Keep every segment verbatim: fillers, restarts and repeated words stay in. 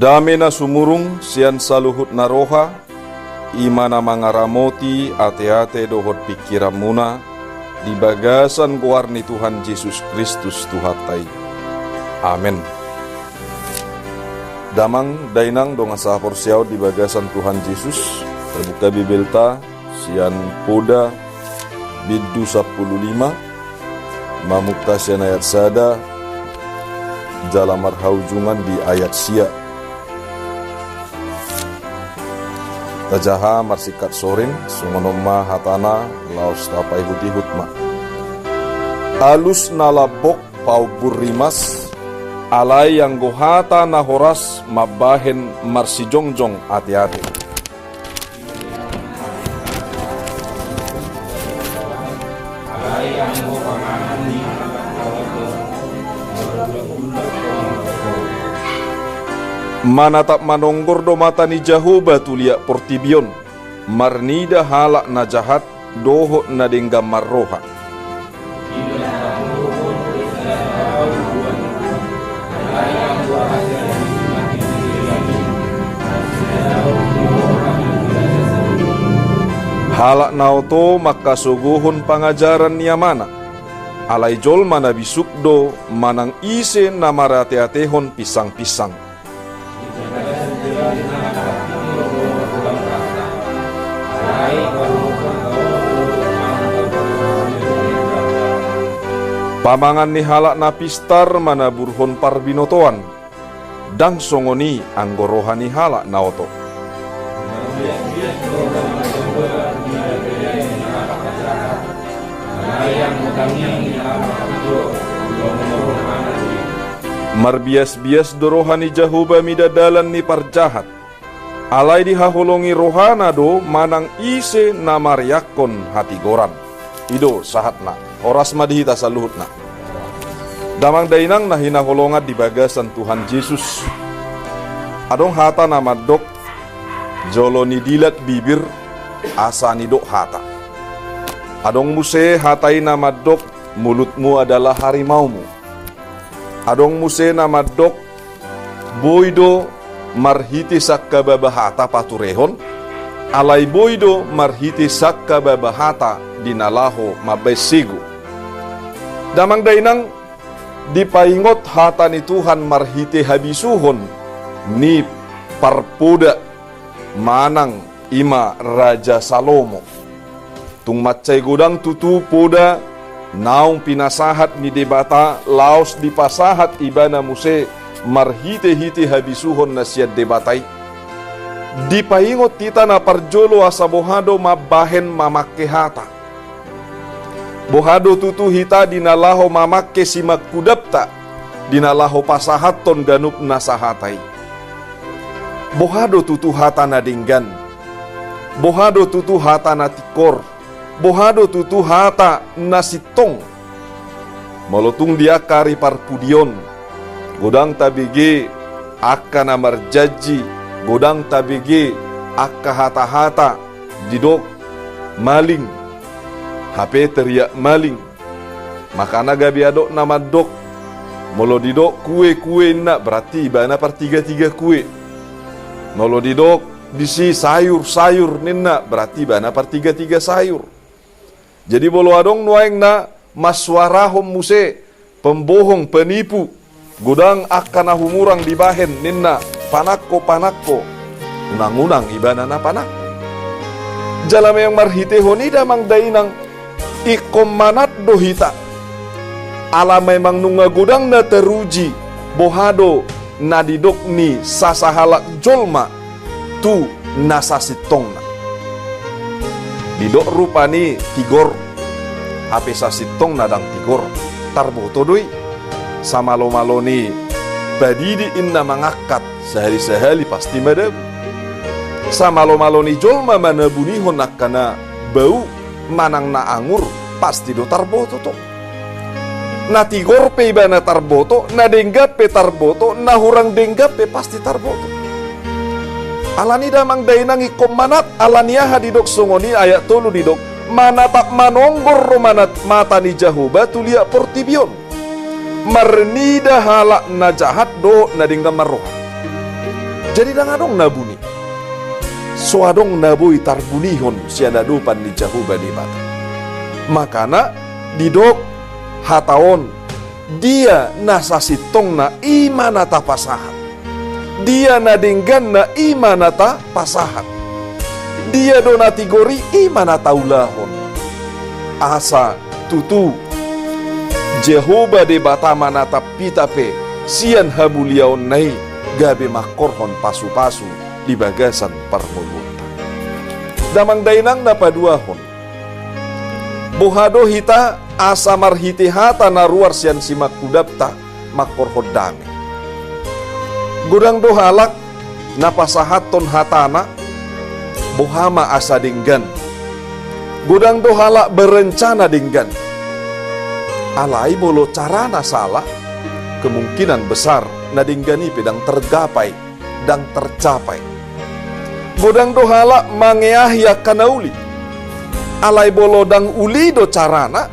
Dame na sumurung sian saluhut na roha, i ma na mangaramoti ateate dohot pingkiranmuna di bagasan goar ni Tuhan Jesus Kristus Tuhanta i. Amen. Damang dainang dongan sahaporseaon di bagasan Tuhan Jesus, tabuka Bibelta sian Poda bindu sampulu lima, mamungka sian ayat sada jala marhaujungan di ayat sia. Tajaha marsingkat soring, songon on ma hatana, laos tapaihut-ihut ma. Alus na lambok paumbur rimas, alai anggo hata na horas mambahen marsijongjong ateate. Manatap manonggor do mata ni Jahowa tu liat portibi on, marnida halak na jahat dohot na denggan marroha. Halak na oto mangkasogohon pangajaran ni amana, alai jolma na bisuk do manang ise na marateatehon pinsang-pinsang. Pamangan ni halak na pistar manaburhon parbinotoan, ndang songon i anggo roha ni halak na oto. Marbias-bias do roha ni Jahowa mida dalan ni parjahat, alai dihaholongi rohana do manang ise na mareakkon hatigoran. I do sahatna. Horas ma di hita saluhutna. Damang dainang na hinaholongan di bagasan Tuhan Jesus. Adong hata na mandok, jolo nidilat bibir asa nidok hata. Adong muse hata i na mandok, mulutmu adalah harimaumu. Adong muse na mandok, boi do marhite sangkababa hata paturehon, alai boi do marhite sangkababa hata di na laho mambaen sego. Damang dainang, dipaingot hata ni Tuhan marhite habisuhon ni parpoda manang i ma Raja Salomo. Tung mansai godang tutu poda naung pinasahat ni Debata laos dipasahat ibana muse marhite-hite habisuhon na sian Debata i. Dipaingot hita na parjolo asa boha do mambahen mamangke hata. Boha do tutu hita di na laho mamangke simangkudapta, di na laho pasahathon ganup na sahata i. Boha do tutu hata na denggan? Boha do tutu hata na tingkor? Boha do tutu hata na sintong? Molo tung di angka ari parpudi on, godang tabege angka na marjanji, godang tabege angka hata-hata, didok maling, hape teriak maling. Makana gabe adong na mandok, molo didok kue-kue ninna, berarti ibana partiga-tiga kue. Molo didok disi sayur-sayur ninna, berarti ibana partiga-tiga sayur. Jadi molo adong nuaeng na mansuarahon muse pembohong, penipu, godang angka na humurang dibahen ninna, panangko, panangko, unang-unang ibana na panangko. Jala memang marhitehon i damang dainang, ingkon manat do hita. Ala memang nunga godang na teruji, boha do na didok ni sasahalak jolma tu na sasintongna. Didok rupani tigor, hape sasintongna ndang tigor. Tarboto do i. Samalo-malo ni padidi inna mangangkat, sahali-sahali pasti madabu. Samalo-malo ni jolma manabunihon angka na bau manang na angur, pasti do tarboto tong. Na tigor pe ibana tarboto, na denggan pe tarboto, na hurang denggan pe pasti tarboto. Alani damang dainang ingkon manat, alani aha didok songon i? Ayat tolu didok, manatap manonggor do manat mata ni Jahowa tu liat portibi on. Marnida halak na jahat dohot na denggan marroha. Jadi ndang adong na buni. So adong na boi tarbunihon sian adopan ni Jahowa Debata. Makana didok hata on, dia na sasintongna i ma na tapasahat. Dia na dengganna i ma na tapasahat. Dia do na tigor i, i ma na taulahon. Asa tutu Jahowa Debata manatap hita pe sian hamuliaonna i gabe mangkorhon pasupasu di bagasan parngoluonta. Damang dainang na paduahon. Boha do hita asa marhite hata na ruar sian simangkudapta mangkorhon dame. Godang do halak na pasahathon hatana, boha ma asa denggan. Godang do halak berencana denggan. Alai molo carana sala, kemungkinan besar na denggan i pe ndang tergapai, ndang tercapai. Godang do halak mangeahi angka na uli. Alai molo ndang uli do carana,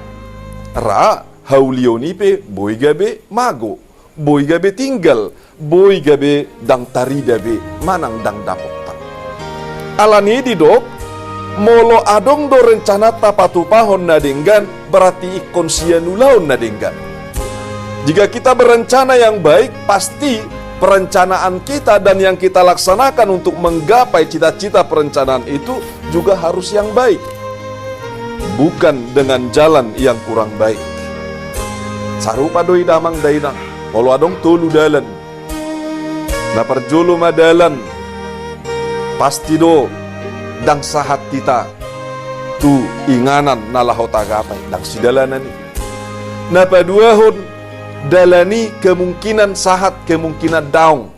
ra haulion i pe boi gabe mago, boi gabe tinggal, boi gabe ndang tarida be manang ndang dapotan. Alani i didok, molo adong do rencananta patupahon na denggan, berarti ingkon sian ulaon na denggan. Jika kita berencana yang baik, pasti perencanaan kita dan yang kita laksanakan untuk menggapai cita-cita perencanaan itu juga harus yang baik, bukan dengan jalan yang kurang baik. Sarupa do i damang dainang, molo adong tolu dalan. Na parjolo ma dalan, pasti do ndang sahat hita tu inganan na laho tagapai, ndang sidalanan i. Na paduahon, dalan i kemungkinan sahat, kemungkinan daong.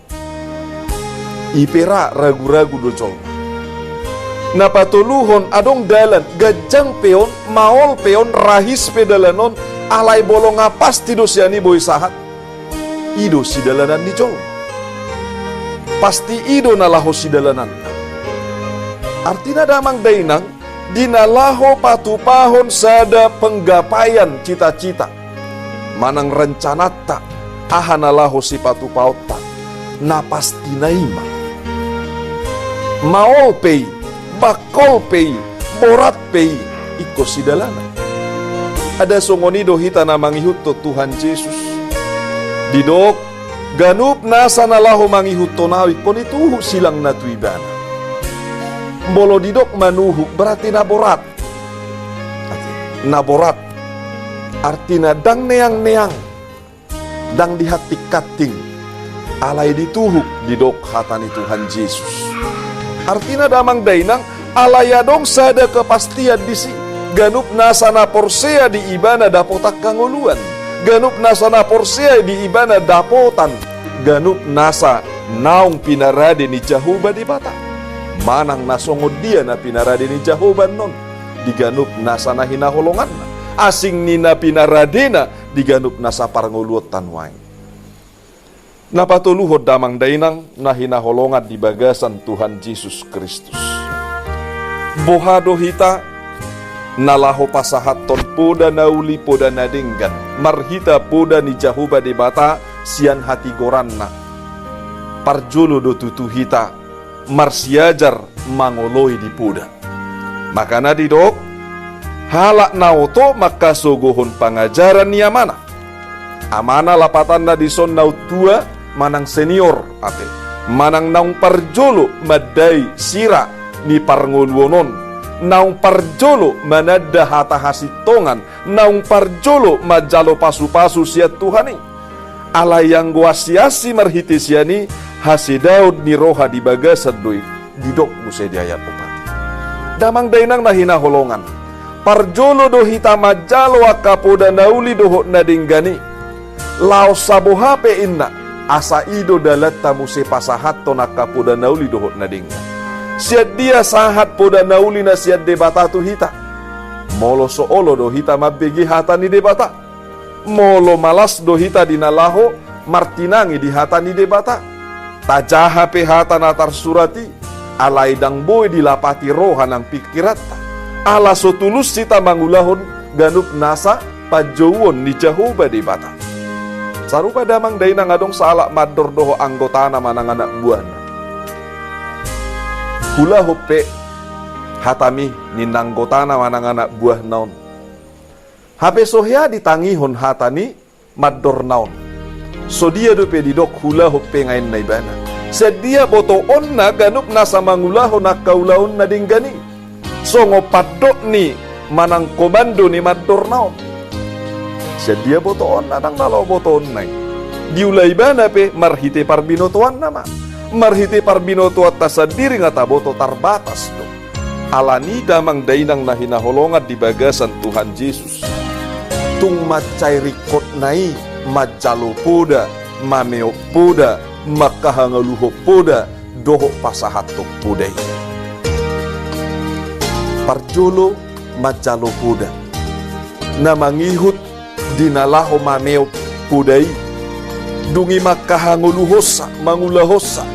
I pe ra ragu-ragu do jolma. Na patoluhon, adong dalan, ganjang pe on, maol pe on, rahis pe dalan on, alai molo nga pasti do sian i boi sahat, i do sidalanan ni jolma. Pasti i do na laho sidalanan. Artina damang dainang, di na laho patupahon sada penggapaian cita-cita manang rencananta, aha na laho sipatupaonta, na pasti na i ma. Maol pe i, bangkol pe i, borat pe i, ingkon sidalanan. Ada songon i do hita na mangihuthon Tuhan Jesus. Didok, ganup nasa na laho mangihuthon ahu ingkon i tuhu silangna tu ibana. Molo didok manuhuk, berarti na borat. Na borat. Artina ndang neang-neang, ndang dihanting-hanting, alai dituhuk didok hata ni Tuhan Jesus. Artina damang dainang, alai adong sada kepastian disi. Ganup nasa na porsea di ibana dapot angka ngoluan. Ganup nasa na porsea di ibana dapotan. Ganup nasa naung pinarade ni Jahowa Debata. Manang na songon dia na pinarade ni Jahowa annon di ganup nasa na hinaholonganna, asing ni na pinaradena di ganup nasa parngoluonta nuaeng. Na patoluhon damang dainang na hinaholongan di bagasan Tuhan Jesus Kristus. Boha do hita na laho pasahathon poda na uli, poda na denggan, marhite poda ni Jahowa Debata sian hatigoranna. Parjolo do tutu hita marsiajar mangoloi di poda. Makana didok, halak na oto mangkasogohon pangajaran ni amana. Amana lapatanna dison naung tua manang senior ate, manang naung parjolo mandai sira ni parngoluon on, naung parjolo mananda hata hasintongan, naung parjolo manjalo pasupasu sian Tuhan i. Alai anggo asi-asi marhite sian i, hasedaon ni roha di bagasan do i, didok muse di ayat opat. Damang dainang na hinaholongan, parjolo do hita manjalo angka poda na uli dohot na denggan i. Laos saboha pe inna, asa i do dalanta muse pasahathon angka poda na uli dohot na denggan. Sian dia sahat poda na uli na sian Debata tu hita? Molo so olo do hita mambege hata ni Debata. Molo malas do hita di na laho martinangi di hata ni Debata. Tajaha pe hata na tarsurat i, alai ndang boi dilapati roha nang pingkiranta. Ala so tulus hita mangulahon ganup nasa panjouon ni Jahowa Debata. Sarupa damang dainang adong sahalak mandor dohot anggotana manang anak buahna. Hulahon pe hatami ninna anggotana manang anak buahna on. Hape so hea ditangihon hata ni mandorna on. So dia dope didok hulahon pe nga inna ibana? Sian dia botoonna ganup nasa mangulahon angka ulaon na denggan i? Songon pandok ni manang komando ni mandorna on. Sian dia botoonna? Ndang na laho botoonna i. Diula ibana pe marhite parbinotoanna ma. Marhite parbinotoanta sandiri nga taboto tarbatas do. Alani damang dainang na hinaholongan di bagasan Tuhan Jesus, tung mansai ringkotna i manjalo poda, mameop poda, mangkahangaluhon poda, dohot pasahathon poda i. Parjolo manjalo poda. Na mangihut di na laho mameop poda i. Dung i mangkahangoluhonsa, mangulahonsa.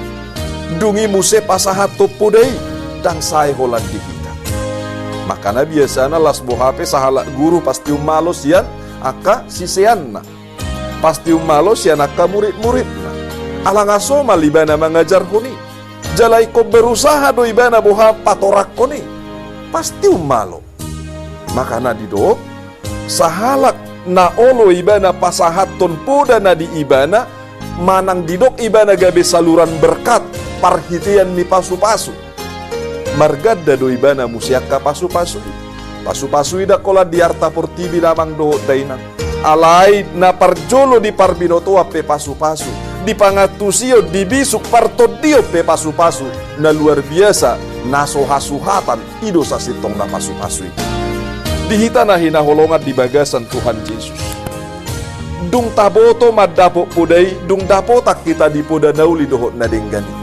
Dung i muse pasahathon poda i, ndang sae holan di hita. Makana biasana las boha pe sahalak guru pasti ummalo sian angka siseanna. Pasti ummalo sian angka murid-muridna. Ala nga somal ibana mangajarhon i. Jala ingkon berusaha do ibana boha patorangkon i. Pasti ummalo. Makana didok, sahalak na olo ibana pasahathon poda na di ibana, manang didok ibana gabe saluran berkat, parhitean ni pasu-pasu. Marganda do ibana muse angka pasu-pasu i. Pasu-pasu i ndang holan di arta portibi damang dohot dainang. Alai na parjolo di parbinotoan pe pasu-pasu, di pangantusion, di bisuk partondion pe pasu-pasu, na luar biasa, na so hasuhatan, i do sasintongna pasu-pasu i. Di hita na hinaholongan di bagasan Tuhan Jesus, dung taboto mandapot poda i, dung dapotan hita di poda na uli dohot na denggan i,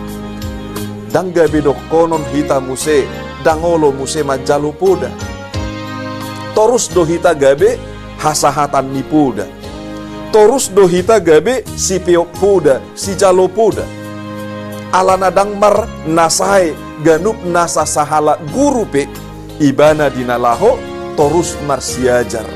ndang gabe dohonon hita muse, ndang olo muse manjalo poda. Torus do hita gabe hasahatan ni poda. Torus do hita gabe sipeop poda, sijalo poda. Alana ndang mar na sae ganup nasa sahalak guru pe ibana di na laho torus marsiajar.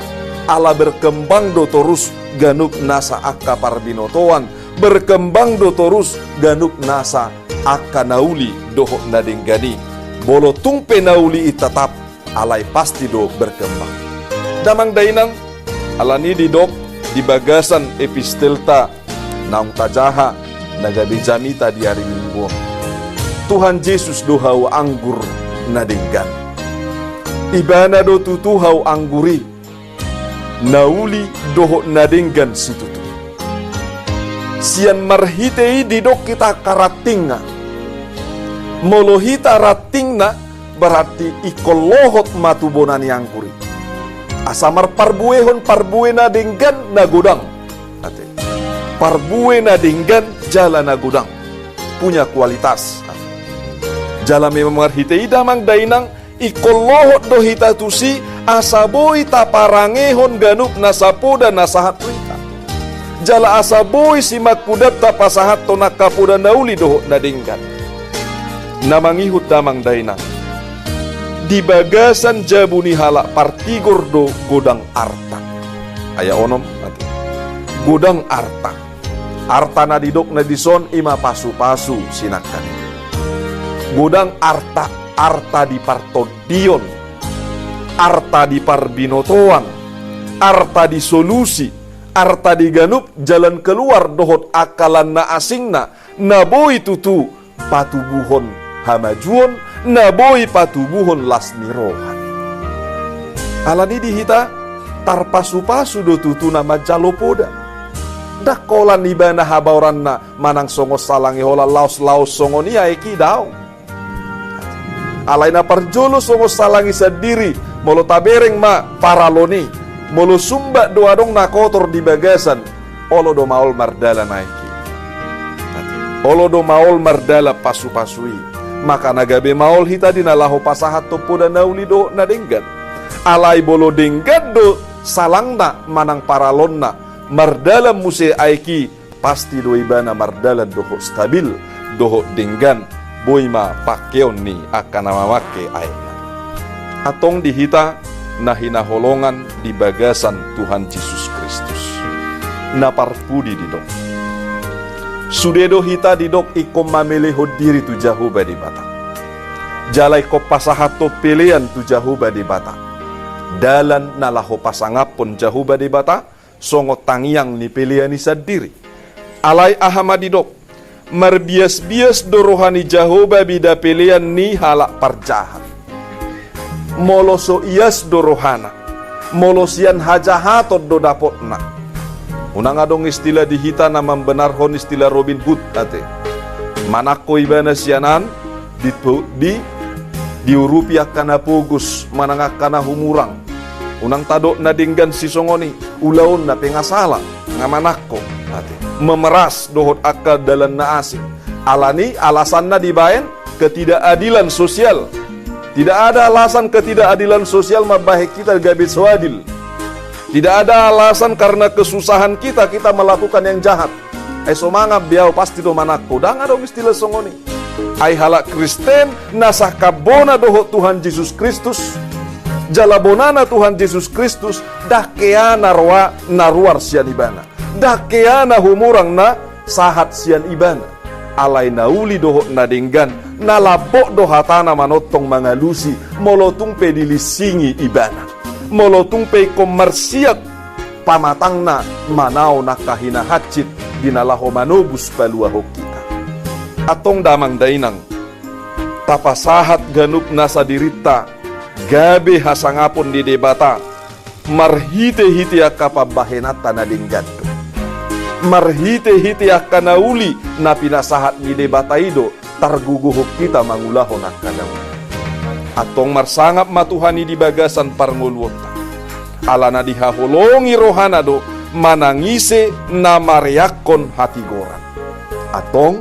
Ala berkembang do torus ganup nasa angka parbinotoan, berkembang do torus ganup nasa angka na uli dohot na denggan i. Molo tung pe na uli i tatap, alai pasti do berkembang. Damang dainang, alani didok di bagasan epistelta naung tajaha na gabe jamita di ari Minggu on. Tuhan Jesus do hau anggur na denggan. Ibana do tutu hau anggur i, na uli dohot na denggan situtu. Sian marhite i didok hita angka rantingna. Molo hita rantingna, berarti ingkon lohot ma tu bona ni anggur i. Asa marparbuehon parbue na denggan na godang. Ate. Parbue na denggan jala na godang. Punya kualitas. Jala memang marhite i damang dainang, ingkon lohot do hita tusi, asa boi taparangehon ganup nasa poda na sahat tu hita. Jala asa boi simangkudanta pasahathon angka poda na uli dohot na denggan. Na mangihut damang dainang, di bagasan jabu ni halak partigor do godang arta. Ayat onom, ate. Godang arta. Arta na didokna dison i ma pasu-pasu sinangkan i. Godang arta, arta di partondion, arta di parbinotoan, arta di solusi, arta di ganup jalan keluar dohot angka lan na asingna, na boi tutu patubuhon hamajuon, na boi patubuhon las ni roha. Alani di hita, tarpasu-pasu do tutu na manjalo poda. Ndang holan ibana habaoranna manang songon salang i holan laos-laos songon i aek i, daong. Alai na parjolo songon salang i sandiri, molo tabereng ma paralon i, molo sumbat do adong na kotor di bagasan, olo do maol mardalan aek i. Olo do maol mardalan pasu-pasu i. Maka na gabe maol hita di na laho pasahathon poda na uli dohot na denggan. Alai molo denggan do salangna manang paralonna, mardalan muse aek i, pasti do ibana mardalan dohot stabil, dohot denggan, boi ma pangkeon ni angka na mamangke aekna. Antong di hita na hinaholongan di bagasan Tuhan Jesus Kristus. Na parpudi didok. Sude do hita didok ingkon mamelehon diri tu Jahowa Debata. jala ingkon pasahathon pelean tu Jahowa Debata. Dalan na laho pasangaphon Jahowa Debata songon tangiang ni pelean i sandiri. Alai aha ma didok? Marbiasbias do roha ni Jahowa mida pelean ni halak parjahat. Molo so ias do rohana, molo sian hajahaton do dapotna. Unang adong istilah di hita na mambenarhon istilah Robin Hood ate. Manangko ibana sian an, di, di, diurupi angka na pogos manang angka na humurang. Unang tadok na denggan sisongon i, ulaonna pe nga sala, nga manangko ate. Memeras dohot angka dalan na asing. Alani alasanna dibaen ketidakadilan sosial. Tidak ada alasan ketidakadilan sosial mambahen hita gabe so adil. Tidak ada alasan karena kesusahan kita, kita melakukan yang jahat. Ai so mangan be au, pasti do manangko. Ndang adong istilah songon i. Ai halak Kristen na sangkap bona dohot Tuhan Jesus Kristus, jala bonana Tuhan Jesus Kristus, ndang hea na roa na ruar sian ibana. Ndang hea na humurang na sahat sian ibana. Alai na uli dohot na denggan, na lambok do hatana manongtong mangalusi, molo tung pe dilinsingi ibana. Molo tung pe ingkon marsiat pamatangna manaon angka hinahansit di na laho manobus paluahon hita. Antong damang dainang, tapasahat ganup nasa dirinta gabe hasangapon ni Debata, marhitehite angka pambahenanta na denggan do. Marhitehite angka na uli na pinasahat ni Debata i do targogohon hita mangulahon angka na uli. Antong marsangap ma Tuhan i di bagasan parngoluonta. Alana dihaholongi rohana do manang ise na mareakkon hatigoran. Antong,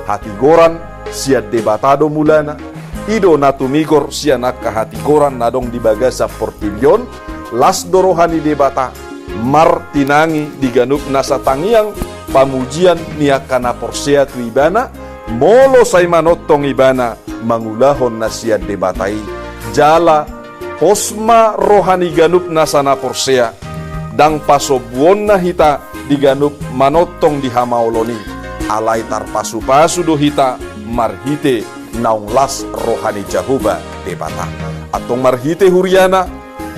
hatigoran sian Debata do mulana, i do na tumigor sian angka hatigoran na adong di bagasan portibi on. Las do roha ni Debata martinangi di ganup nasa tangiang pamujian ni angka na porsea tu ibana, molo sai manongtong ibana mangulahon na sian Debata i. Jala pos ma roha ni ganup nasa na porsea, ndang pasombuonna hita di ganup manongtong di hamaolon i, alai tarpasupasu do hita marhite naung las roha ni Jahowa Debata. Antong marhite huriana,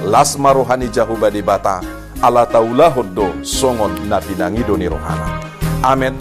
las ma roha ni Jahowa Debata, ala taulahon do songon na pinangido ni rohana. Amen.